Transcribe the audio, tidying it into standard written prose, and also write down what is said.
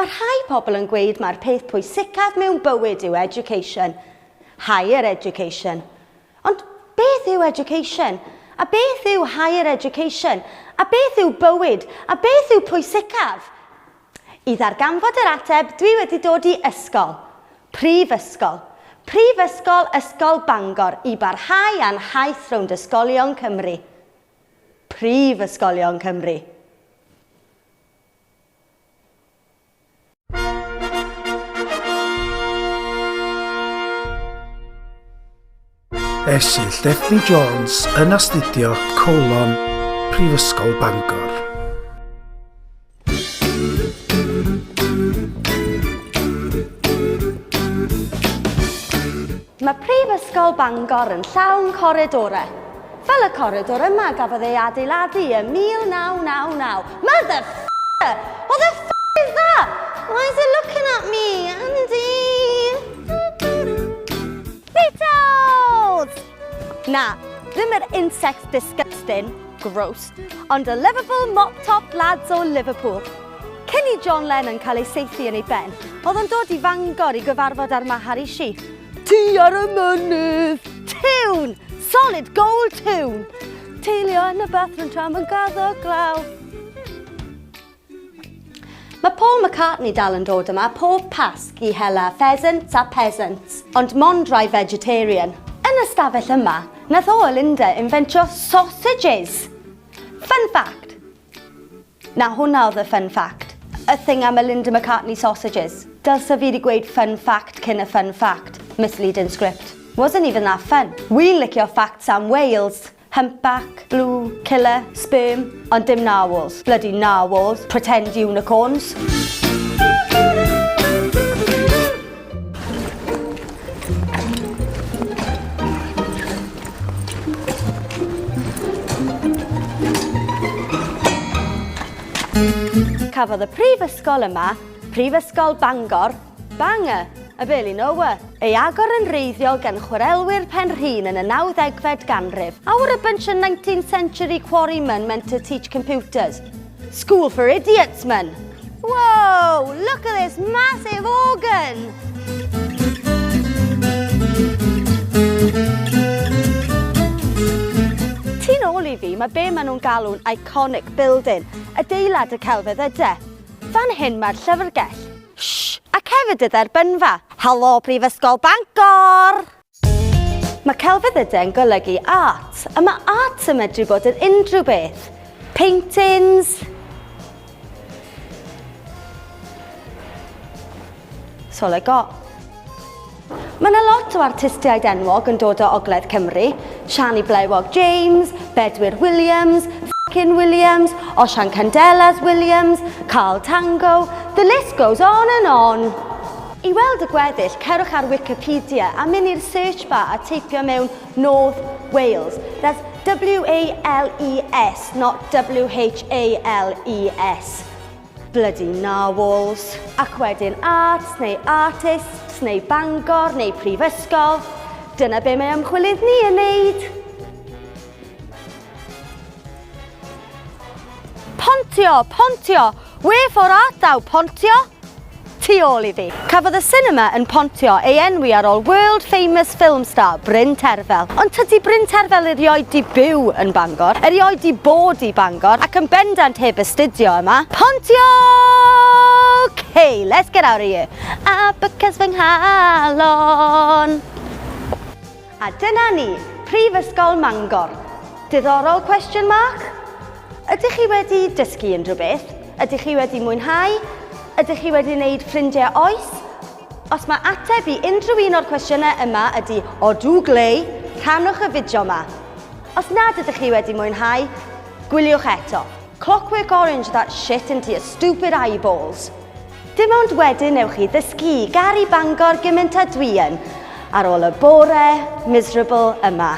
Mae rhai pobl yn gweud mai'r peth pwysicaf mewn bywyd yw education. Higher education. Ond beth yw education? A beth yw higher education? A beth yw bywyd? A beth yw pwysicaf? I ddarganfod yr ateb, dwi wedi dod i ysgol. Prifysgol. Prifysgol Ysgol Bangor i barhau â'n nhaith rownd ysgolion Cymru. Prifysgolion Cymru. Esyllt Ethni Jones yn astudio colon Prifysgol Bangor. Mae Prifysgol Bangor yn llawn coridorau. Fel y coridor yma gafodd ei adeiladu ym 1999. Mother f***er! What the f*** is that? Why is it looking at me? Andy! Beatles! Na, ddim yr insects disgusting, gross, ond y Liverpool mop-top lads o Liverpool. Cyn i John Lennon cael ei saethu yn ei ben, oedd o'n dod i Fangor i gyfarfod â'r Maharishi. Ti ar y mynydd! Tune! Solid gold tune! Teilio yn y bathroom tra mae'n gaddo glaw. Mae Paul McCartney dal yn dod yma pob Pasg i hela pheasants a peasants, ond mond rai vegetarian. Yn y stafell yma, nath o a Linda inventio sausages! Fun fact! Na, hwnna oedd y fun fact. Y thing am y Linda McCartney sausages. Dylse fi 'di gweud fun fact cyn y fun fact. Misleading script. Wasn't even that fun. Wi'n licio facts am Wales. Humpback, blue, killer, sperm, ond dim narwhals. Bloody narwhals, pretend unicorns. Cafodd y prifysgol yma, Prifysgol Bangor, Bangor, I barely know her. Ei agor yn wreiddiol gan chwarelwyr Penrhyn yn y nawddegfed ganrif. How were a bunch of 19th century quarrymen meant to teach computers? School for idiots, man! Whoa, look at this massive organ! Tu nôl i fi, mae be maen nhw'n galw'n iconic building, adeilad y celfyddydau. Fan hyn mae'r llyfrgell. Shh! Ac hefyd y dderbynfa. Helo Prifysgol Bangor! Mae celfyddydau yn golygu art, a mae art yn medru bod yn unrhyw beth. Paintings, That's all I got. Mae yna lot o artistiaid enwog yn dod o Ogledd Cymru. Shani Blewog James, Bedwyr Williams, F***in Williams, Osian Candelas Williams, Carl Tango, the list goes on and on. I weld y gweddill, cerwch ar Wikipedia a mynd i'r search bar a teipio mewn North Wales. That's W-A-L-E-S, not W-H-A-L-E-S. Bloody narwhals. Ac wedyn arts neu artists neu Bangor neu prifysgol. Dyna be mae ymchwilydd ni yn neud. Pontio, Pontio! Wherefore art thou, Pontio? Tu ôl i fi. Cafodd y sinema yn Pontio ei enwi ar ôl world famous film star Bryn Terfel. Ond tydi Bryn Terfel erioed di byw yn Bangor, erioed di bod i Bangor, ac yn bendant heb astudio yma. Pontio! Okay, let's get out of here. A because fy nghalon. A dyna ni, Prifysgol Mangor. Diddorol question mark? Ydych chi wedi dysgu unrhyw beth? Ydych chi wedi mwynhau? Ydych chi wedi wneud ffrindiau oes? Os mae ateb i unrhyw un o'r cwestiynau yma ydy odw glei, rhannwch y fideo yma. Os nad ydych chi wedi mwynhau, gwyliwch eto. Clockwork Orange that shit into your stupid eyeballs. Dim ond wedyn newch chi ddysgu i garu Bangor gymaint â dwi yn, ar ôl y bore miserable yma.